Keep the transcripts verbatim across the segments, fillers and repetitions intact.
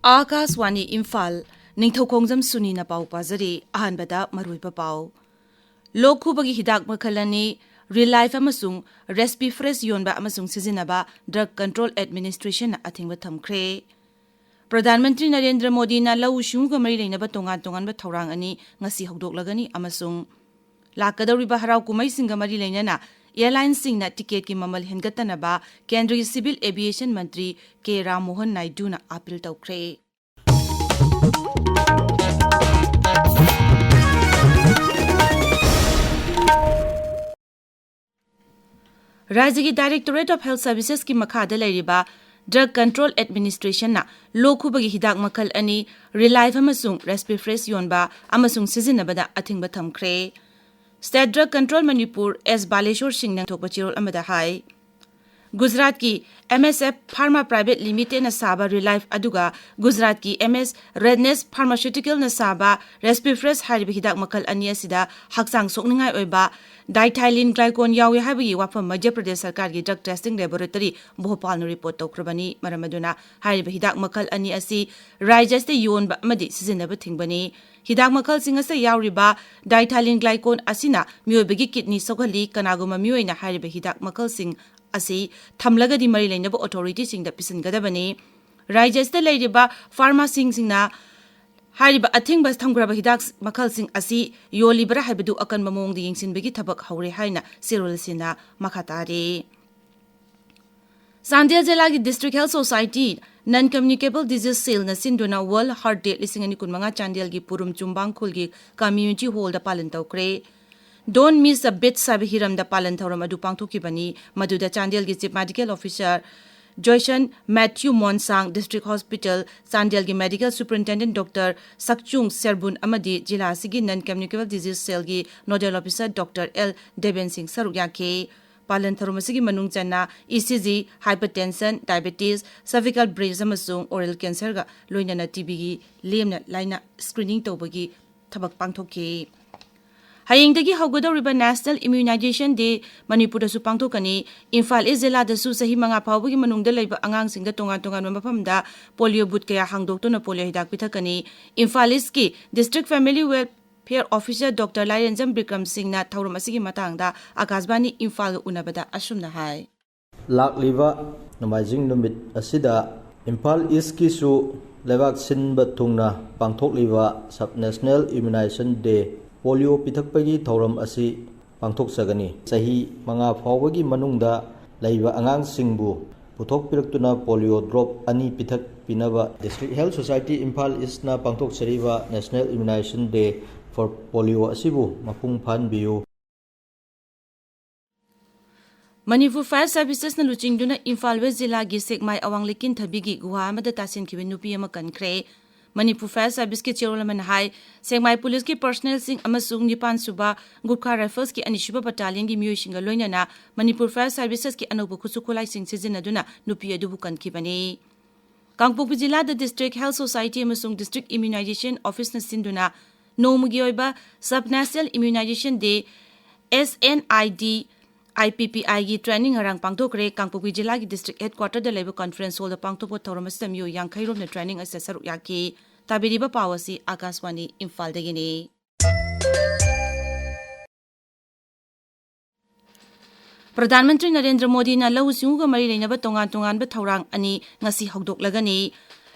ꯑꯥꯀꯥꯁꯋꯥꯅꯤ ꯏꯝꯐꯥꯜ, ꯅꯤꯡꯊꯧꯈꯣꯡꯖꯝ ꯁꯨꯅꯤꯅ ꯄꯥꯎ ꯄꯥꯖꯔꯤ꯫ ꯑꯍꯥꯟꯕꯗ ꯃꯔꯨꯑꯣꯏꯕ ꯄꯥꯎ꯫ ꯂꯣꯛ ꯈꯨꯕꯒꯤ ꯍꯤꯗꯥꯛ ꯃꯈꯜ ꯑꯅꯤ, ꯔꯤꯂꯥꯏꯐ ꯑꯃꯁꯨꯡ ꯔꯦꯁꯄꯤꯐ꯭ꯔꯦꯁ ꯌꯣꯟꯕ ꯑꯃꯁꯨꯡ ꯁꯤꯖꯤꯟꯅꯕ ꯗ꯭ꯔꯒ ꯀꯟꯇ꯭ꯔꯣꯜ ꯑꯦꯗꯃꯤꯅꯤꯁꯇ꯭ꯔꯦꯁꯟꯅ ꯑꯊꯤꯡꯕ ꯊꯝꯈ꯭ꯔꯦ꯫ ꯄ꯭ꯔꯙꯥꯟ ꯃꯟꯇ꯭ꯔꯤ ꯅꯔꯦꯟꯗ꯭ꯔ ꯃꯣꯗꯤꯅ ꯂꯧꯎ ꯁꯤꯡꯎꯒ ꯃꯔꯤ ꯂꯩꯅꯕ ꯇꯣꯉꯥꯟ ꯇꯣꯉꯥꯟꯕ ꯊꯧꯔꯥꯡ ꯑꯅꯤ ꯉꯁꯤ ꯍꯧꯗꯣꯛꯂꯒꯅꯤ ꯑꯃꯁꯨꯡ ꯂꯥꯛꯀꯗꯧꯔꯤꯕ ꯍꯔꯥꯎ ꯀꯨꯝꯍꯩꯁꯤꯡꯒ ꯃꯔꯤ ꯂꯩꯅꯅ ꯑꯦꯌꯔꯂꯥꯏꯟꯁꯤꯡꯅ ꯇꯤꯀꯦꯠꯀꯤ ꯃꯃꯜ ꯍꯦꯟꯒꯠꯇꯅꯕ ꯀꯦꯟꯗ꯭ꯔꯒꯤ ꯁꯤꯚꯤꯜ ꯑꯦꯚꯤꯌꯦꯁꯟ ꯃꯟꯇ꯭ꯔꯤ ꯀꯦ ꯔꯥꯝ ꯃꯣꯍꯟ ꯅꯥꯏꯗꯨꯅ ꯑꯥꯄꯤꯜ ꯇꯧꯈ꯭ꯔꯦ꯫ ꯔꯥꯖ꯭ꯌꯒꯤ Directorate of Health Servicesꯀꯤ ꯃꯈꯥꯗ ꯂꯩꯔꯤꯕ ꯗ꯭ꯔꯒ ꯀꯟꯇ꯭ꯔꯣꯜ ꯑꯦꯗꯃꯤꯅꯤꯁꯇ꯭ꯔꯦꯁꯟꯅ ꯂꯣꯛ ꯈꯨꯕꯒꯤ ꯍꯤꯗꯥꯛ ꯃꯈꯜ ꯑꯅꯤ, ꯔꯤꯂꯥꯏꯐ ꯑꯃꯁꯨꯡ ꯔꯦꯁꯄꯤꯐ꯭ꯔꯦꯁ ꯌꯣꯟꯕ ꯑꯃꯁꯨꯡ ꯁꯤꯖꯤꯟꯅꯕꯗ ꯑꯊꯤꯡꯕ ꯊꯝꯈ꯭ꯔꯦ꯫ ꯁ꯭ꯇꯦꯠ ꯗ꯭ꯔꯒ ꯀꯟꯇ꯭ꯔꯣꯜ ꯃꯅꯤꯄꯨꯔ ꯑꯦꯁ ꯕꯥꯂꯦꯁꯣꯔ ꯁꯤꯡꯅ ꯊꯣꯛꯄ ꯆꯦꯔꯣꯜ ꯑꯃꯗ ꯍꯥꯏ꯫ ꯒꯨꯖꯔꯥꯠꯀꯤ M S F pharma private ꯂꯤꯃꯤꯇꯦꯗꯅ ꯁꯥꯕ ꯔꯤꯂꯥꯏꯐ ꯑꯗꯨꯒ ꯒꯨꯖꯔꯥꯠꯀꯤ ꯑꯦꯝ ꯑꯦꯁ ꯔꯦꯗꯅꯦꯁ ꯐꯥꯔꯃꯥꯁꯤꯌꯨꯇꯤꯀꯦꯜꯅ ꯁꯥꯕ ꯔꯦꯁꯄꯤꯐ꯭ꯔꯦꯁ ꯍꯥꯏꯔꯤꯕ ꯍꯤꯗꯥꯛ ꯃꯈꯜ ꯑꯅꯤ ꯑꯁꯤꯗ ꯍꯛꯆꯥꯡ ꯁꯣꯛꯅꯤꯡꯉꯥꯏ ꯑꯣꯏꯕ ꯗꯥꯏꯊꯥꯏꯂꯤꯟ ꯒ꯭ꯂꯥꯏꯀꯣꯟ ꯌꯥꯎꯏ ꯍꯥꯏꯕꯒꯤ ꯋꯥꯐꯝ ꯃꯙ꯭ꯌ ꯄ꯭ꯔꯗꯦꯁ ꯁꯔꯀꯥꯔꯒꯤ ꯗ꯭ꯔꯒ ꯇꯦꯁꯇꯤꯡ ꯂꯦꯕꯣꯔꯦꯇꯔꯤ ꯚꯣꯄꯥꯜꯅ ꯔꯤꯄꯣꯔꯠ ꯇꯧꯈ꯭ꯔꯕꯅꯤ꯫ ꯃꯔꯝ ꯑꯗꯨꯅ ꯍꯥꯏꯔꯤꯕ ꯍꯤꯗꯥꯛ ꯃꯈꯜ ꯑꯅꯤ ꯑꯁꯤ ꯔꯥꯖ꯭ꯌ ꯑꯁꯤꯗ ꯌꯣꯟꯕ ꯑꯃꯗꯤ ꯁꯤꯖꯤꯟꯅꯕ ꯊꯤꯡꯕꯅꯤ꯫ ꯍꯤꯗꯥꯛ ꯃꯈꯜꯁꯤꯡ ꯑꯁꯤꯗ ꯌꯥꯎꯔꯤꯕ ꯗꯥꯏꯊꯥꯏꯂꯤꯟ ꯒ꯭ꯂꯥꯏꯀꯣꯟ ꯑꯁꯤꯅ ꯃꯤꯑꯣꯏꯕꯒꯤ ꯀꯤꯗꯅꯤ ꯁꯣꯛꯍꯜꯂꯤ꯫ ꯀꯅꯥꯒꯨꯝꯕ ꯃꯤꯑꯣꯏꯅ ꯍꯥꯏꯔꯤꯕ ꯍꯤꯗꯥꯛ ꯃꯈꯜꯁꯤꯡ ꯑꯁꯤ ꯊꯝꯂꯒꯗꯤ ꯃꯔꯤ ꯂꯩꯅꯕ ꯑꯣꯊꯣꯔꯤꯇꯤꯁꯤꯡꯗ ꯄꯤꯁꯤꯟꯒꯗꯕꯅꯤ꯫ ꯔꯥꯖ꯭ꯌ ꯑꯁꯤꯗ ꯂꯩꯔꯤꯕ ꯐꯥꯔꯃꯥꯁꯤꯁꯤꯡꯅ ꯍꯥꯏꯔꯤꯕ ꯑꯊꯤꯡꯕ ꯊꯝꯈ꯭ꯔꯕ ꯍꯤꯗꯥꯛ ꯃꯈꯜꯁꯤꯡ ꯑꯁꯤ ꯌꯣꯜꯂꯤꯕ꯭ꯔꯥ ꯍꯥꯏꯕꯗꯨ ꯑꯀꯟꯕ ꯃꯑꯣꯡꯗ ꯌꯦꯡꯁꯤꯟꯕꯒꯤ ꯊꯕꯛ ꯍꯧꯔꯦ ꯍꯥꯏꯅ ꯆꯦꯔꯣꯜ ꯑꯁꯤꯅ ꯃꯈꯥ ꯇꯥꯔꯤ꯫ ꯆꯥꯟꯗꯦꯜ ꯖꯤꯂꯥꯒꯤ District Health Society Non Communicable Disease Cellꯅ ꯁꯤꯟꯗꯨꯅ World Heart Day ꯂꯤꯁꯤꯡ ꯑꯅꯤ ꯀꯨꯟꯃꯉꯥ ꯆꯥꯟꯗꯦꯜꯒꯤ ꯄꯨꯔꯨꯝ ꯆꯨꯝꯕꯥꯡ ꯈꯨꯜꯒꯤ Community Hallꯗ ꯄꯥꯂꯟ ꯇꯧꯈ꯭ꯔꯦ꯫ Don't Miss a Beat ꯍꯥꯏꯕ ꯍꯤꯔꯝꯗ ꯄꯥꯂꯟ ꯊꯧꯔꯝ ꯑꯗꯨ ꯄꯥꯡꯊꯣꯛꯈꯤꯕꯅꯤ꯫ ꯃꯗꯨꯗ ꯆꯥꯟꯗꯦꯜꯒꯤ Chief Medical Officer Joison Mathew Monsang, District Hospital ꯆꯥꯟꯗꯦꯜꯒꯤ Medical Superintendent Doctor Sakchung Serbun ꯑꯃꯗꯤ ꯖꯤꯂꯥ ꯑꯁꯤꯒꯤ Non Communicable Disease Cellꯒꯤ Nodal Officer Doctor L Deben Singh ꯁꯔꯨꯛ ꯌꯥꯈꯤ꯫ ꯄꯥꯂꯟ ꯊꯧꯔꯝ ꯑꯁꯤꯒꯤ ꯃꯅꯨꯡ ꯆꯟꯅ E C G, hypertension, diabetes, cervical breast ꯑꯃꯁꯨꯡ oral cancerꯒ ꯂꯣꯏꯅꯅ ꯇꯤ ꯕꯤꯒꯤ ꯂꯦꯝꯅ ꯂꯥꯏꯅ screening ꯇꯧꯕꯒꯤ ꯊꯕꯛ ꯄꯥꯡꯊꯣꯛꯈꯤ꯫ ꯍꯌꯦꯡꯗꯒꯤ ꯍꯧꯒꯗꯧꯔꯤꯕ National Immunization Day ꯃꯅꯤꯄꯨꯔꯗꯁꯨ ꯄꯥꯡꯊꯣꯛꯀꯅꯤ꯫ ꯏꯝꯐꯥꯜ ꯏꯁ ꯖꯤꯂꯥꯗꯁꯨ ꯆꯍꯤ ꯃꯉꯥ ꯐꯥꯎꯕꯒꯤ ꯃꯅꯨꯡꯗ ꯂꯩꯕ ꯑꯉꯥꯡꯁꯤꯡꯗ ꯇꯣꯉꯥꯟ ꯇꯣꯉꯥꯟꯕ ꯃꯐꯝꯗ ꯄꯣꯂꯤꯑꯣ ꯕꯨꯠ ꯀꯌꯥ ꯍꯥꯡꯗꯣꯛꯇꯨꯅ ꯄꯣꯂꯤꯑꯣ ꯍꯤꯗꯥꯛ ꯄꯤꯊꯛꯀꯅꯤ꯫ ꯏꯝꯐꯥꯜ ꯏꯁꯀꯤ District Family Welfare Officer Doctor ꯂꯥꯏꯔꯦꯟꯖꯝ Bikram ꯁꯤꯡꯅ ꯊꯧꯔꯝ ꯑꯁꯤꯒꯤ ꯃꯇꯥꯡꯗ ꯑꯀꯥꯁꯕꯥꯅꯤ ꯏꯝꯐꯥꯜꯒ ꯎꯅꯕꯗ ꯑꯁꯨꯝꯅ ꯍꯥꯏ꯫ ꯂꯥꯛꯂꯤꯕ ꯅꯣꯡꯃꯥꯏꯖꯤꯡ ꯅꯨꯃꯤꯠ ꯑꯁꯤꯗ ꯏꯝꯐꯥꯜ ꯏꯁꯀꯤꯁꯨ ꯂꯩꯕꯥꯛ ꯁꯤꯟꯕ ꯊꯨꯡꯅ ꯄꯥꯡꯊꯣꯛꯂꯤꯕ Sub National Immunization Day polio ꯄꯤꯊꯛꯄꯒꯤ ꯊꯧꯔꯝ ꯑꯁꯤ ꯄꯥꯡꯊꯣꯛꯆꯒꯅꯤ꯫ ꯆꯍꯤ ꯃꯉꯥ ꯐꯥꯎꯕꯒꯤ ꯃꯅꯨꯡꯗ ꯂꯩꯕ ꯑꯉꯥꯡꯁꯤꯡꯕꯨ ꯄꯨꯊꯣꯛꯄꯤꯔꯛꯇꯨꯅ ꯄꯣꯂꯤꯑꯣ ꯗ꯭ꯔꯣꯞ ꯑꯅꯤ ꯄꯤꯊꯛꯄꯤꯅꯕ District Health Society Imphal ꯏꯁꯅ ꯄꯥꯡꯊꯣꯛꯆꯔꯤꯕ National Immunization Day for Polio ꯑꯁꯤꯕꯨ ꯃꯄꯨꯡ ꯐꯥꯍꯟꯕꯤꯌꯨ꯫ ꯃꯅꯤꯄꯨꯔ ꯐꯥꯌꯔ ꯁꯥꯔꯚꯤꯁꯦꯁꯅ ꯂꯨꯆꯤꯡꯗꯨꯅ ꯏꯝꯐꯥꯜ ꯋꯦꯁ ꯖꯤꯂꯥꯒꯤ ꯁꯦꯛꯃꯥꯏ ꯑꯋꯥꯡ ꯂꯩꯀꯤꯟꯊꯕꯤꯒꯤ ꯒꯨꯍꯥ ꯑꯃꯗ ꯇꯥꯁꯤꯟꯈꯤꯕ ꯅꯨꯄꯤ ꯑꯃ ꯀꯟꯈ꯭ꯔꯦ꯫ ꯃꯅꯤꯄꯨꯔ ꯐꯥꯌꯔ ꯁꯥꯔꯚꯤꯁꯀꯤ ꯆꯦꯔꯣꯜ ꯑꯃꯅ ꯍꯥꯏ, ꯁꯦꯛꯃꯥꯏ ꯄꯨꯂꯤꯁꯀꯤ ꯄꯔꯁꯅꯦꯜꯁꯤꯡ ꯑꯃꯁꯨꯡ ꯅꯤꯄꯥꯟ ꯁꯨꯕ ꯒꯨꯔꯈꯥ ꯔꯥꯏꯐꯜꯁꯀꯤ ꯑꯅꯤꯁꯨꯕ ꯕꯠꯇꯥꯂꯤꯌꯟꯒꯤ ꯃꯤꯑꯣꯏꯁꯤꯡꯒ ꯂꯣꯏꯅꯅ ꯃꯅꯤꯄꯨꯔ ꯐꯥꯌꯔ ꯁꯥꯔꯚꯤꯁꯦꯁꯀꯤ ꯑꯅꯧꯕ ꯈꯨꯠꯁꯨ ꯈꯨꯠꯂꯥꯏꯁꯤꯡ ꯁꯤꯖꯤꯟꯅꯗꯨꯅ ꯅꯨꯄꯤ ꯑꯗꯨꯕꯨ ꯀꯟꯈꯤꯕꯅꯤ꯫ ꯀꯥꯡꯄꯣꯛꯄꯤ ꯖꯤꯂꯥꯗ District Health Society ꯑꯃꯁꯨꯡ District Immunization Officeꯅ ꯁꯤꯟꯗꯨꯅ ꯅꯣꯡꯃꯒꯤ ꯑꯣꯏꯕ Sub National Immunization Day, S N I D, I P P Iꯒꯤ training ꯉꯔꯥꯡ ꯄꯥꯡꯊꯣꯛꯈ꯭ꯔꯦ꯫ ꯀꯥꯡꯄꯣꯛꯄꯤ ꯖꯤꯂꯥꯒꯤ District Headquarterꯗ ꯂꯩꯕ conference hallꯗ ꯄꯥꯡꯊꯣꯛꯄ ꯊꯧꯔꯝ ꯑꯁꯤꯗ ꯃꯤꯑꯣꯏ ꯌꯥꯡꯈꯩ ꯔꯣꯝꯅ training ꯑꯁꯤꯗ ꯁꯔꯨꯛ ꯌꯥꯈꯤ꯫ ꯇꯥꯕꯤꯔꯤꯕ ꯄꯥꯎ ꯑꯁꯤ ꯑꯀꯥꯁꯕꯥꯅꯤ ꯏꯝꯐꯥꯜꯗꯒꯤꯅꯤ꯫ ꯄ꯭ꯔꯙꯥꯟ ꯃꯟꯇ꯭ꯔꯤ ꯅꯔꯦꯟꯗ꯭ꯔ ꯃꯣꯗꯤꯅ ꯂꯧꯎ ꯁꯤꯡꯎꯒ ꯃꯔꯤ ꯂꯩꯅꯕ ꯇꯣꯉꯥꯟ ꯇꯣꯉꯥꯟꯕ ꯊꯧꯔꯥꯡ ꯑꯅꯤ ꯉꯁꯤ ꯍꯧꯗꯣꯛꯂꯒꯅꯤ꯫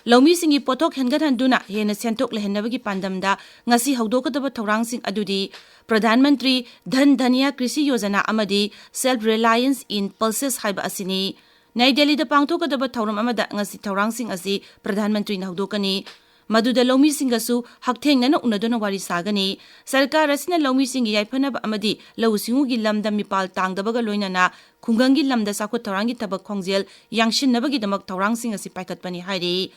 ꯂꯧꯃꯤꯁꯤꯡꯒꯤ ꯄꯣꯠꯊꯣꯛ ꯍꯦꯟꯒꯠꯍꯟꯗꯨꯅ ꯍꯦꯟꯅ ꯁꯦꯟꯊꯣꯛ ꯂꯩꯍꯟꯅꯕꯒꯤ ꯄꯥꯟꯗꯝꯗ ꯉꯁꯤ ꯍꯧꯗꯣꯛꯀꯗꯕ ꯊꯧꯔꯥꯡꯁꯤꯡ ꯑꯗꯨꯗꯤ ꯄ꯭ꯔꯙꯥꯟ ꯃꯟꯇ꯭ꯔꯤ ꯙꯟ ꯙꯟꯌꯥ ꯀ꯭ꯔꯤꯁꯤ ꯌꯣꯖꯅꯥ ꯑꯃꯗꯤ Self Reliance in Pulses ꯍꯥꯏꯕ ꯑꯁꯤꯅꯤ꯫ ꯅ꯭ꯌꯨ ꯗꯦꯜꯂꯤꯗ ꯄꯥꯡꯊꯣꯛꯀꯗꯕ ꯊꯧꯔꯝ ꯑꯃꯗ ꯉꯁꯤ ꯊꯧꯔꯥꯡꯁꯤꯡ ꯑꯁꯤ ꯄ꯭ꯔꯙꯥꯟ ꯃꯟꯇ꯭ꯔꯤꯅ ꯍꯧꯗꯣꯛꯀꯅꯤ꯫ ꯃꯗꯨꯗ ꯂꯧꯃꯤꯁꯤꯡꯒꯁꯨ ꯍꯛꯊꯦꯡꯅꯅ ꯎꯅꯗꯨꯅ ꯋꯥꯔꯤ ꯁꯥꯒꯅꯤ꯫ ꯁꯔꯀꯥꯔ ꯑꯁꯤꯅ ꯂꯧꯃꯤꯁꯤꯡꯒꯤ ꯌꯥꯏꯐꯅꯕ ꯑꯃꯗꯤ ꯂꯧꯎ ꯁꯤꯡꯎꯒꯤ ꯂꯝꯗ ꯃꯤꯄꯥꯜ ꯇꯥꯡꯗꯕꯒ ꯂꯣꯏꯅꯅ ꯈꯨꯡꯒꯪꯒꯤ ꯂꯝꯗ ꯆꯥꯎꯈꯠ ꯊꯧꯔꯥꯡꯒꯤ ꯊꯕꯛ ꯈꯣꯡꯖꯦꯜ ꯌꯥꯡꯁꯤꯟꯅꯕꯒꯤꯗꯃꯛ ꯊꯧꯔꯥꯡꯁꯤꯡ ꯑꯁꯤ ꯄꯥꯏꯈꯠꯄꯅꯤ ꯍꯥꯏꯔꯤ꯫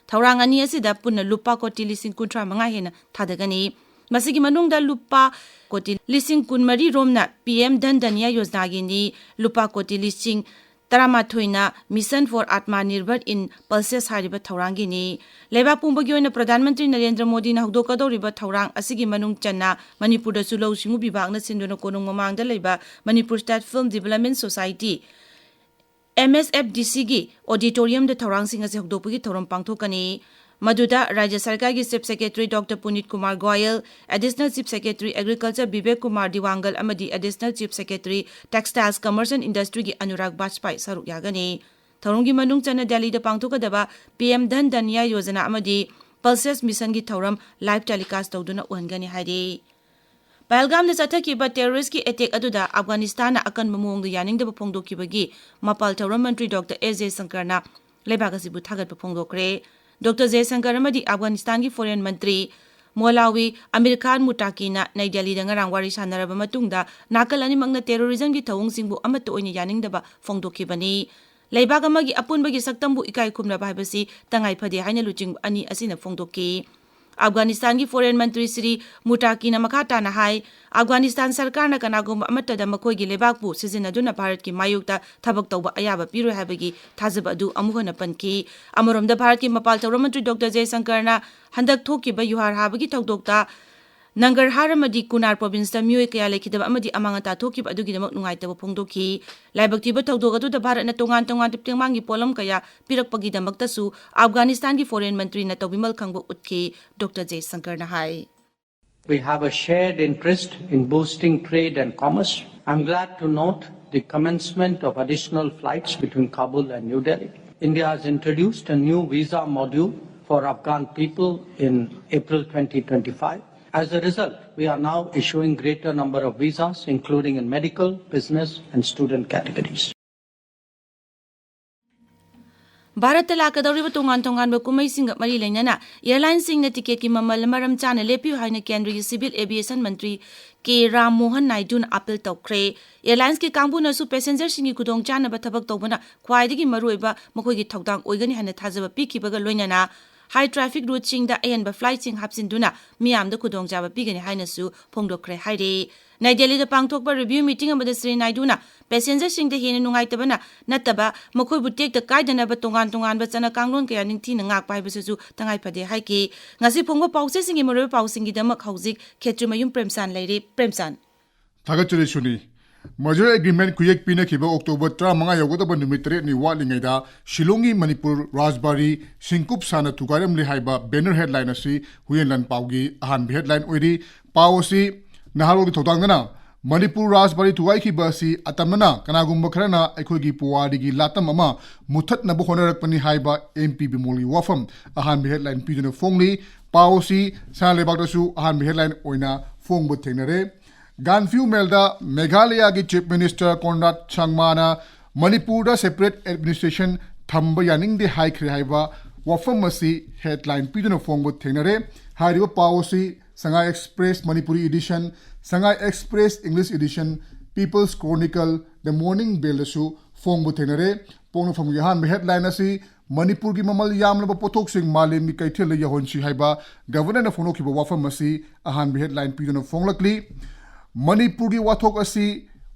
ꯊꯧꯔꯥꯡ ꯑꯅꯤ ꯑꯁꯤꯗ ꯄꯨꯟꯅ ꯂꯨꯄꯥ ꯀꯣꯇꯤ ꯂꯤꯁꯤꯡ ꯀꯨꯟꯊ꯭ꯔꯥ ꯃꯉꯥ ꯍꯦꯟꯅ ꯊꯥꯗꯒꯅꯤ꯫ ꯃꯁꯤꯒꯤ ꯃꯅꯨꯡꯗ ꯂꯨꯄꯥ ꯀꯣꯇꯤ ꯂꯤꯁꯤꯡ ꯀꯨꯟꯃꯔꯤ ꯔꯣꯝꯅ P M ꯙꯟ ꯙꯟꯌꯥ ꯌꯣꯖꯅꯥꯒꯤꯅꯤ, ꯂꯨꯄꯥ ꯀꯣꯇꯤ ꯂꯤꯁꯤꯡ ꯇꯔꯥꯃꯥꯊꯣꯏꯅ Mission for Atmanirbhar in Pulses ꯍꯥꯏꯔꯤꯕ ꯊꯧꯔꯥꯡꯒꯤꯅꯤ꯫ ꯂꯩꯕꯥꯛ ꯄꯨꯝꯕꯒꯤ ꯑꯣꯏꯅ ꯄ꯭ꯔꯙꯥꯟ ꯃꯟꯇ꯭ꯔꯤ ꯅꯔꯦꯟꯗ꯭ꯔ ꯃꯣꯗꯤꯅ ꯍꯧꯗꯣꯛꯀꯗꯧꯔꯤꯕ ꯊꯧꯔꯥꯡ ꯑꯁꯤꯒꯤ ꯃꯅꯨꯡ ꯆꯟꯅ ꯃꯅꯤꯄꯨꯔꯗꯁꯨ ꯂꯧꯎ ꯁꯤꯡꯎ ꯕꯤꯚꯥꯒꯅ ꯁꯤꯟꯗꯨꯅ ꯀꯣꯅꯨꯡ ꯃꯃꯥꯡꯗ ꯂꯩꯕ Manipur state film development society, M S F D ꯁꯤꯒꯤ ꯑꯣꯗꯤꯇꯣꯔꯤꯌꯝꯗ ꯊꯧꯔꯥꯡꯁꯤꯡ ꯑꯁꯤ ꯍꯧꯗꯣꯛꯄꯒꯤ ꯊꯧꯔꯝ ꯄꯥꯡꯊꯣꯛꯀꯅꯤ꯫ ꯃꯗꯨꯗ ꯔꯥꯖ꯭ꯌ ꯁꯔꯀꯥꯔꯒꯤ chief secretary doctor Punit Kumar Goyal, additional chief secretary agriculture Vivek Kumar Dewangan ꯑꯃꯗꯤ additional chief secretary textiles, commerce and ꯏꯟꯗꯁꯇ꯭ꯔꯤꯒꯤ ꯑꯅꯨꯔꯥꯒ ꯕꯥꯖꯄꯥꯏ ꯁꯔꯨꯛ ꯌꯥꯒꯅꯤ꯫ ꯊꯧꯔꯝꯒꯤ ꯃꯅꯨꯡ ꯆꯟꯅ ꯗꯦꯜꯂꯤꯗ ꯄꯥꯡꯊꯣꯛꯀꯗꯕ ꯄꯤ ꯑꯦꯝ ꯙꯟ ꯙꯟ ꯅ꯭ꯌꯥꯏ ꯌꯣꯖꯅꯥ ꯑꯃꯗꯤ ꯄꯜꯁꯦꯁ ꯃꯤꯁꯟꯒꯤ ꯊꯧꯔꯝ ꯂꯥꯏꯚ ꯇꯦꯂꯤꯀꯥꯁ ꯇꯧꯗꯨꯅ ꯎꯍꯟꯒꯅꯤ ꯍꯥꯏꯔꯤ꯫ ꯄꯍꯜꯒꯥꯝꯗ ꯆꯠꯊꯈꯤꯕ ꯇꯦꯔꯣꯔꯤꯁꯀꯤ ꯑꯦꯇꯦꯛ ꯑꯗꯨꯗ ꯑꯐꯒꯥꯅꯤꯁꯇꯥꯟꯅ ꯑꯀꯟꯕ ꯃꯑꯣꯡꯗ ꯌꯥꯅꯤꯡꯗꯕ ꯐꯣꯡꯗꯣꯛꯈꯤꯕꯒꯤ ꯃꯄꯥꯜ ꯊꯧꯔꯝ ꯃꯟꯇ꯭ꯔꯤ ꯗꯣꯛꯇꯔ ꯑꯦꯁ ꯖꯌꯁꯪꯀꯔꯅ ꯂꯩꯕꯥꯛ ꯑꯁꯤꯕꯨ ꯊꯥꯒꯠꯄ ꯐꯣꯡꯗꯣꯛꯈ꯭ꯔꯦ꯫ ꯗꯣꯛꯇꯔ ꯖꯌꯁꯪꯀꯔ ꯑꯃꯗꯤ ꯑꯐꯒꯥꯅꯤꯁꯇꯥꯟꯒꯤ ꯐꯣꯔꯦꯟ ꯃꯟꯇ꯭ꯔꯤ ꯃꯣꯂꯥꯋꯤ ꯑꯃꯤꯔ ꯈꯥꯟ ꯃꯨꯇꯥꯀꯤꯅ ꯅꯩ ꯗꯦꯜꯂꯤꯗ ꯉꯔꯥꯡ ꯋꯥꯔꯤ ꯁꯥꯟꯅꯔꯕ ꯃꯇꯨꯡꯗ ꯅꯥꯀꯜ ꯑꯅꯤꯃꯛꯅ ꯇꯦꯔꯣꯔꯤꯖꯝꯒꯤ ꯊꯧꯑꯣꯡꯁꯤꯡꯕꯨ ꯑꯃꯠꯇ ꯑꯣꯏꯅ ꯌꯥꯅꯤꯡꯗꯕ ꯐꯣꯡꯗꯣꯛꯈꯤꯕꯅꯤ꯫ ꯂꯩꯕꯥꯛ ꯑꯃꯒꯤ ꯑꯄꯨꯟꯕꯒꯤ ꯁꯛꯇꯝꯕꯨ ꯏꯀꯥꯏ ꯈꯨꯝꯅꯕ ꯍꯥꯏꯕꯁꯤ ꯇꯉꯥꯏ ꯐꯗꯦ ꯍꯥꯏꯅ ꯂꯨꯆꯤꯡꯕ ꯑꯅꯤ ꯑꯁꯤꯅ ꯐꯣꯡꯗꯣꯛꯈꯤ꯫ ꯑꯐꯒꯥꯅꯤꯁꯇꯥꯟꯒꯤ ꯐꯣꯔꯦꯟ ꯃꯟꯇ꯭ꯔꯤ ꯁ꯭ꯔꯤ ꯃꯨꯇꯥꯀꯤꯅ ꯃꯈꯥ ꯇꯥꯅ ꯍꯥꯏ, ꯑꯐꯒꯥꯅꯤꯁꯇꯥꯟ ꯁꯔꯀꯥꯔꯅ ꯀꯅꯥꯒꯨꯝꯕ ꯑꯃꯠꯇꯗ ꯃꯈꯣꯏꯒꯤ ꯂꯩꯕꯥꯛꯄꯨ ꯁꯤꯖꯤꯟꯅꯗꯨꯅ ꯚꯥꯔꯠꯀꯤ ꯃꯥꯌꯣꯛꯇ ꯊꯕꯛ ꯇꯧꯕ ꯑꯌꯥꯕ ꯄꯤꯔꯣꯏ ꯍꯥꯏꯕꯒꯤ ꯊꯥꯖꯕ ꯑꯗꯨ ꯑꯃꯨꯛ ꯍꯟꯅ ꯄꯟꯈꯤ꯫ ꯑꯃꯔꯣꯝꯗ ꯚꯥꯔꯠꯀꯤ ꯃꯄꯥꯜ ꯊꯧꯔꯝ ꯃꯟꯇ꯭ꯔꯤ ꯗꯣꯛꯇꯔ ꯖꯌꯁꯪꯀꯔꯅ ꯍꯟꯗꯛ ꯊꯣꯛꯈꯤꯕ ꯌꯨꯍꯥꯔ ꯍꯥꯕꯒꯤ ꯊꯧꯗꯣꯛꯇ ꯅꯪꯒꯔꯍꯥꯔ ꯑꯃꯗꯤ ꯀꯨꯅꯥꯔ ꯄ꯭ꯔꯣꯚꯤꯟꯁꯇ ꯃꯤꯑꯣꯏ ꯀꯌꯥ ꯂꯩꯈꯤꯗꯕ ꯑꯃꯗꯤ ꯑꯃꯥꯡ ꯑꯇꯥ ꯊꯣꯛꯈꯤꯕ ꯑꯗꯨꯒꯤꯗꯃꯛ ꯅꯨꯡꯉꯥꯏꯇꯕ ꯐꯣꯡꯗꯣꯛꯈꯤ꯫ ꯂꯥꯏꯕꯛ ꯊꯤꯕ ꯊꯧꯗꯣꯛ ꯑꯗꯨꯗ ꯚꯥꯔꯠꯅ ꯇꯣꯉꯥꯟ ꯇꯣꯉꯥꯟꯕ ꯇꯦꯡꯕꯥꯡꯒꯤ ꯄꯣꯠꯂꯝ ꯀꯌꯥ ꯄꯤꯔꯛꯄꯒꯤꯗꯃꯛꯇꯁꯨ ꯑꯐꯒꯥꯅꯤꯁꯇꯥꯟꯒꯤ ꯐꯣꯔꯦꯟ ꯃꯟꯇ꯭ꯔꯤꯅ ꯇꯧꯕꯤꯃꯜ ꯈꯪꯕ ꯎꯠꯈꯤ, ꯗꯣꯛꯇꯔ ꯖꯌꯁꯪꯀꯔꯅ ꯍꯥꯏ꯫ We have a shared interest in boosting trade and commerce. I'm glad to note the commencement of additional flights between Kabul and New Delhi. India has introduced a new visa module for Afghan people in April twenty twenty-five. As a result, we are now issuing greater number of visas, including in medical, business, and student categories. ꯚꯥꯔꯠꯇ ꯂꯥꯛꯀꯗꯧꯔꯤꯕ ꯇꯣꯉꯥꯟ ꯇꯣꯉꯥꯟꯕ ꯀꯨꯝꯍꯩꯁꯤꯡꯒ ꯃꯔꯤ ꯂꯩꯅꯅ airlineꯁꯤꯡꯅ ꯇꯤꯀꯦꯠꯀꯤ ꯃꯃꯜ ꯃꯔꯝ ꯆꯥꯅ ꯂꯦꯞꯄꯤꯌꯨ ꯍꯥꯏꯅ ꯀꯦꯟꯗ꯭ꯔꯒꯤ civil aviation ꯃꯟꯇ꯭ꯔꯤ ꯀꯦ ꯔꯥꯝ ꯃꯣꯍꯟ ꯅꯥꯏꯗꯨꯅ ꯑꯥꯄꯤꯜ ꯇꯧꯈ꯭ꯔꯦ꯫ Airlinesꯀꯤ ꯀꯥꯡꯕꯨꯅꯁꯨ passengerꯁꯤꯡꯒꯤ ꯈꯨꯗꯣꯡꯆꯥꯅꯕ ꯊꯕꯛ ꯇꯧꯕꯅ ꯈ꯭ꯋꯥꯏꯗꯒꯤ ꯃꯔꯨꯑꯣꯏꯕ ꯃꯈꯣꯏꯒꯤ ꯊꯧꯗꯥꯡ ꯑꯣꯏꯒꯅꯤ ꯍꯥꯏꯅ ꯊꯥꯖꯕ ꯄꯤꯈꯤꯕꯒ ꯂꯣꯏꯅꯅ ꯍꯥꯏ ꯇ꯭ꯔꯥꯐꯤꯛ ꯔꯨꯠꯁꯤꯡꯗ ꯑꯍꯦꯟꯕ ꯐ꯭ꯂꯥꯏꯠꯁꯤꯡ ꯍꯥꯞꯆꯤꯟꯗꯨꯅ ꯃꯤꯌꯥꯝꯗ ꯈꯨꯗꯣꯡꯆꯥꯕ ꯄꯤꯒꯅꯤ ꯍꯥꯏꯅꯁꯨ ꯐꯣꯡꯗꯣꯛꯈ꯭ꯔꯦ ꯍꯥꯏꯔꯤ꯫ ꯅꯩ ꯗꯦꯜꯂꯤꯗ ꯄꯥꯡꯊꯣꯛꯄ ꯔꯤꯚꯤꯌꯨ ꯃꯤꯇꯤꯡ ꯑꯃꯗ ꯁ꯭ꯔꯤ ꯅꯥꯏꯗꯨꯅ ꯄꯦꯁꯦꯟꯖꯔꯁꯤꯡꯗ ꯍꯦꯟꯅ ꯅꯨꯡꯉꯥꯏꯇꯕꯅ ꯅꯠꯇꯕ ꯃꯈꯣꯏꯕꯨ ꯇꯦꯛꯇ ꯀꯥꯏꯗꯅꯕ ꯇꯣꯉꯥꯟ ꯇꯣꯉꯥꯟꯕ ꯆꯠꯅ ꯀꯥꯡꯂꯣꯟ ꯀꯌꯥ ꯅꯤꯡꯊꯤꯅ ꯉꯥꯛꯄ ꯍꯥꯏꯕꯁꯤꯁꯨ ꯇꯉꯥꯏ ꯐꯗꯦ ꯍꯥꯏꯈꯤ꯫ ꯉꯁꯤ ꯐꯣꯡꯕ ꯄꯥꯎꯆꯦꯁꯤꯡꯒꯤ ꯃꯔꯨꯑꯣꯏꯕ ꯄꯥꯎꯁꯤꯡꯒꯤꯗꯃꯛ ꯍꯧꯖꯤꯛ ꯈꯦꯇ꯭ꯔꯤꯃꯌꯨꯝ ꯄ꯭ꯔꯦꯝꯆꯥꯟ ꯂꯩꯔꯤ꯫ ꯄ꯭ꯔꯦꯝꯆꯥꯟ꯫ ꯊꯥꯒꯠꯆꯔꯤ ꯁꯨꯅꯤ꯫ ꯃꯔꯖꯔ ꯑꯦꯒ꯭ꯔꯤꯃꯦꯟ ꯈꯨꯌꯦꯛ ꯄꯤꯅꯈꯤꯕ ꯑꯣꯛꯇꯣꯕꯔ ꯇꯔꯥꯃꯉꯥ ꯌꯧꯒꯗꯕ ꯅꯨꯃꯤꯠ ꯇꯔꯦꯠꯅꯤ ꯋꯥꯠꯂꯤꯉꯩꯗ ꯁꯤꯂꯣꯡꯒꯤ ꯃꯅꯤꯄꯨꯔ ꯔꯥꯖꯕꯥꯔꯤ ꯁꯤꯡꯀꯨꯞ ꯁꯥꯅ ꯊꯨꯒꯥꯏꯔꯝꯂꯦ ꯍꯥꯏꯕ ꯕꯦꯅꯔ ꯍꯦꯗꯂꯥꯏꯟ ꯑꯁꯤ ꯍꯨꯌꯦꯟ ꯂꯥꯟ ꯄꯥꯎꯒꯤ ꯑꯍꯥꯟꯕ ꯍꯦꯗꯂꯥꯏꯟ ꯑꯣꯏꯔꯤ꯫ ꯄꯥꯎ ꯑꯁꯤ ꯅꯍꯥꯔꯣꯜꯒꯤ ꯊꯧꯗꯥꯡꯗꯅ ꯃꯅꯤꯄꯨꯔ ꯔꯥꯖꯕꯥꯔꯤ ꯊꯨꯒꯥꯏꯈꯤꯕ ꯑꯁꯤ ꯑꯇꯝꯅꯅ ꯀꯅꯥꯒꯨꯝꯕ ꯈꯔꯅ ꯑꯩꯈꯣꯏꯒꯤ ꯄꯨꯋꯥꯔꯤꯒꯤ ꯂꯥꯇꯝ ꯑꯃ ꯃꯨꯊꯠꯅꯕ ꯍꯣꯠꯅꯔꯛꯄꯅꯤ ꯍꯥꯏꯕ ꯑꯦꯝ ꯄꯤ ꯕꯤꯃꯣꯜꯒꯤ ꯋꯥꯐꯝ ꯑꯍꯥꯟꯕ ꯍꯦꯗꯂꯥꯏꯟ ꯄꯤꯗꯨꯅ ꯐꯣꯡꯂꯤ꯫ ꯄꯥꯎ ꯑꯁꯤ ꯁꯅꯥ ꯂꯩꯕꯥꯛꯇꯁꯨ ꯑꯍꯥꯟꯕ ꯍꯦꯗꯂꯥꯏꯟ ꯑꯣꯏꯅ ꯐꯣꯡꯕ ꯊꯦꯡꯅꯔꯦ꯫ ꯒꯥꯟꯐꯤꯌꯨ ꯃꯦꯜꯗ ꯃꯦꯘꯥꯂꯌꯥꯒꯤ ꯆꯤꯐ ꯃꯤꯅꯤꯁꯇꯔ ꯀꯣꯟꯔꯥꯗ ꯁꯪꯃꯥꯅ ꯃꯅꯤꯄꯨꯔꯗ ꯁꯦꯄꯔꯦꯠ ꯑꯦꯗꯃꯤꯅꯤꯁꯇ꯭ꯔꯦꯁꯟ ꯊꯝꯕ ꯌꯥꯅꯤꯡꯗꯦ ꯍꯥꯏꯈ꯭ꯔꯦ ꯍꯥꯏꯕ ꯋꯥꯐꯝ ꯑꯁꯤ ꯍꯦꯗꯂꯥꯏꯟ ꯄꯤꯗꯨꯅ ꯐꯣꯡꯕ ꯊꯦꯡꯅꯔꯦ꯫ ꯍꯥꯏꯔꯤꯕ ꯄꯥꯎ ꯑꯁꯤ ꯁꯉꯥꯏ ꯑꯦꯛꯁꯄ꯭ꯔꯦꯁ ꯃꯅꯤꯄꯨꯔꯤ ꯏꯗꯤꯁꯟ, ꯁꯉꯥꯏ express English edition, peoples chronicle, ꯗ ꯃꯣꯔꯅꯤꯡ ꯕꯦꯜꯗꯁꯨ ꯐꯣꯡꯕ ꯊꯦꯡꯅꯔꯦ꯫ ꯄꯣꯛꯅꯐꯝꯒꯤ ꯑꯍꯥꯟꯕ ꯍꯦꯗꯂꯥꯏꯟ ꯑꯁꯤ ꯃꯅꯤꯄꯨꯔꯒꯤ ꯃꯃꯜ ꯌꯥꯝꯂꯕ ꯄꯣꯠꯊꯣꯛꯁꯤꯡ ꯃꯥꯂꯦꯝꯒꯤ ꯀꯩꯊꯦꯜꯗ ꯌꯧꯍꯟꯁꯤ ꯍꯥꯏꯕ ꯒꯕꯔꯅꯔꯅ ꯐꯣꯡꯗꯣꯛꯈꯤꯕ ꯋꯥꯐꯝ ꯑꯁꯤ ꯑꯍꯥꯟꯕ ꯍꯦꯗꯂꯥꯏꯟ ꯄꯤꯗꯨꯅ ꯐꯣꯡꯂꯛꯂꯤ꯫ ꯃꯅꯤꯄꯨꯔꯒꯤ ꯋꯥꯊꯣꯛ ꯑꯁꯤ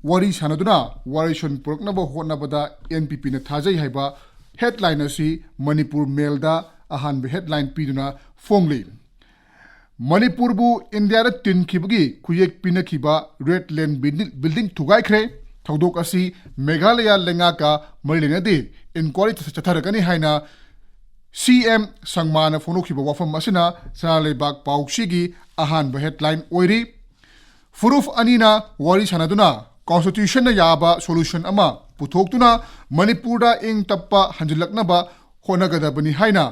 ꯋꯥꯔꯤ ꯁꯥꯟꯅꯗꯨꯅ ꯋꯥꯔꯤꯁꯣꯟ ꯄꯨꯔꯛꯅꯕ ꯍꯣꯠꯅꯕꯗ ꯑꯦꯟ ꯄꯤ ꯄꯤꯅ ꯊꯥꯖꯩ ꯍꯥꯏꯕ ꯍꯦꯗꯂꯥꯏꯟ ꯑꯁꯤ ꯃꯅꯤꯄꯨꯔ ꯃꯦꯜꯗ ꯑꯍꯥꯟꯕ ꯍꯦꯗꯂꯥꯏꯟ ꯄꯤꯗꯨꯅ ꯐꯣꯡꯂꯤ꯫ ꯃꯅꯤꯄꯨꯔꯕꯨ ꯏꯟꯗꯤꯌꯥꯗ ꯇꯤꯟꯈꯤꯕꯒꯤ ꯈꯨꯌꯦꯛ ꯄꯤꯅꯈꯤꯕ ꯔꯦꯗ ꯂꯦꯟ ꯕꯤꯜꯗꯤꯡ, ꯕꯤꯜꯗꯤꯡ ꯊꯨꯒꯥꯏꯈ꯭ꯔꯦ꯫ ꯊꯧꯗꯣꯛ ꯑꯁꯤ ꯃꯦꯘꯥꯂꯌ ꯂꯩꯉꯥꯛꯀ ꯃꯔꯤ ꯂꯩꯅꯗꯦ, ꯏꯟꯀ꯭ꯋꯥꯔꯤ ꯆꯠꯊꯔꯛꯀꯅꯤ ꯍꯥꯏꯅ ꯁꯤ ꯑꯦꯝ ꯁꯪꯃꯥꯅ ꯐꯣꯡꯗꯣꯛꯈꯤꯕ ꯋꯥꯐꯝ ꯑꯁꯤꯅ ꯁꯅꯥ ꯂꯩꯕꯥꯛ ꯄꯥꯎꯆꯦꯒꯤ ꯑꯍꯥꯟꯕ ꯍꯦꯗꯂꯥꯏꯟ ꯑꯣꯏꯔꯤ꯫ ꯐꯨꯔꯨꯞ ꯑꯅꯤꯅ ꯋꯥꯔꯤ ꯁꯥꯟꯅꯗꯨꯅ ꯀꯣꯟꯁꯇꯤꯇ꯭ꯌꯨꯁꯟꯅ ꯌꯥꯕ ꯁꯣꯂꯨꯁꯟ ꯑꯃ ꯄꯨꯊꯣꯛꯇꯨꯅ ꯃꯅꯤꯄꯨꯔꯗ ꯏꯪ ꯇꯞꯄ ꯍꯟꯖꯤꯜꯂꯛꯅꯕ ꯍꯣꯠꯅꯒꯗꯕꯅꯤ ꯍꯥꯏꯅ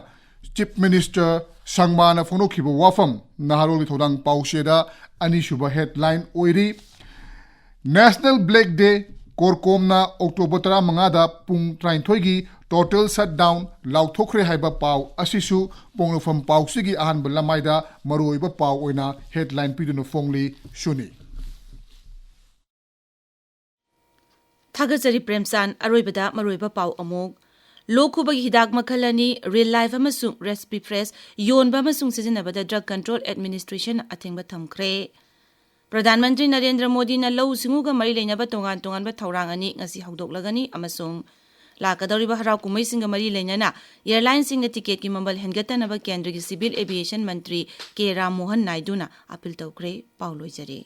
ꯆꯤꯐ ꯃꯤꯅꯤꯁꯇꯔ ꯁꯪꯃꯥꯅ ꯐꯣꯡꯗꯣꯛꯈꯤꯕ ꯋꯥꯐꯝ ꯅꯍꯥꯔꯣꯜꯒꯤ ꯊꯧꯗꯥꯡ ꯄꯥꯎꯆꯦꯗ ꯑꯅꯤꯁꯨꯕ ꯍꯦꯗꯂꯥꯏꯟ ꯑꯣꯏꯔꯤ꯫ ꯅꯦꯁꯅꯦꯜ ꯕ꯭ꯂꯦꯛ ꯗꯦ ꯀꯣꯔꯀꯣꯝꯅ ꯑꯣꯛꯇꯣꯕꯔ ꯇꯔꯥꯃꯉꯥꯗ ꯄꯨꯡ ꯇꯔꯥꯅꯤꯊꯣꯏꯒꯤ ꯇꯣꯇꯦꯜ ꯁꯠꯗꯥꯎꯟ ꯂꯥꯎꯊꯣꯛꯈ꯭ꯔꯦ ꯍꯥꯏꯕ ꯄꯥꯎ ꯑꯁꯤꯁꯨ ꯄꯣꯛꯅꯐꯝ ꯄꯥꯎꯆꯦꯒꯤ ꯑꯍꯥꯟꯕ ꯂꯃꯥꯏꯗ ꯃꯔꯨꯑꯣꯏꯕ ꯄꯥꯎ ꯑꯣꯏꯅ ꯍꯦꯗꯂꯥꯏꯟ ꯄꯤꯗꯨꯅ ꯐꯣꯡꯂꯤ꯫ ꯁꯨꯅꯤ꯫ ꯊꯥꯒꯠꯆꯔꯤ ꯄ꯭ꯔꯦꯝꯆꯥꯟ꯫ ꯑꯔꯣꯏꯕꯗ ꯃꯔꯨꯑꯣꯏꯕ ꯄꯥꯎ ꯑꯃꯨꯛ꯫ ꯂꯣꯛ ꯈꯨꯕꯒꯤ ꯍꯤꯗꯥꯛ ꯃꯈꯜ ꯑꯅꯤ, ꯔꯤꯜ ꯂꯥꯏꯐ ꯑꯃꯁꯨꯡ ꯔꯦꯁꯄꯤꯐ꯭ꯔꯦꯁ, ꯌꯣꯟꯕ ꯑꯃꯁꯨꯡ ꯁꯤꯖꯤꯟꯅꯕꯗ ꯗ꯭ꯔꯒ ꯀꯟꯇ꯭ꯔꯣꯜ ꯑꯦꯗꯃꯤꯅꯤꯁꯇ꯭ꯔꯦꯁꯟ ꯑꯊꯤꯡꯕ ꯊꯝꯈ꯭ꯔꯦ꯫ ꯄ꯭ꯔꯙꯥꯟ ꯃꯟꯇ꯭ꯔꯤ ꯅꯔꯦꯟꯗ꯭ꯔ ꯃꯣꯗꯤꯅ ꯂꯧꯎ ꯁꯤꯡꯎꯒ ꯃꯔꯤ ꯂꯩꯅꯕ ꯇꯣꯉꯥꯟ ꯇꯣꯉꯥꯟꯕ ꯊꯧꯔꯥꯡ ꯑꯅꯤ ꯉꯁꯤ ꯍꯧꯗꯣꯛꯂꯒꯅꯤ ꯑꯃꯁꯨꯡ ꯂꯥꯛꯀꯗꯧꯔꯤꯕ ꯍꯔꯥꯎ ꯀꯨꯝꯍꯩꯁꯤꯡꯒ ꯃꯔꯤ ꯂꯩꯅꯅ ꯑꯦꯌꯔꯂꯥꯏꯟꯁꯤꯡꯅ ꯇꯤꯀꯦꯠꯀꯤ ꯃꯃꯜ ꯍꯦꯟꯒꯠꯇꯅꯕ ꯀꯦꯟꯗ꯭ꯔꯒꯤ ꯁꯤꯚꯤꯜ ꯑꯦꯚꯤꯌꯦꯁꯟ ꯃꯟꯇ꯭ꯔꯤ ꯀꯦ ꯔꯥꯝ ꯃꯣꯍꯟ ꯅꯥꯏꯗꯨꯅ ꯑꯥꯄꯤꯜ ꯇꯧꯈ꯭ꯔꯦ꯫ ꯄꯥꯎ ꯂꯣꯏꯖꯔꯦ꯫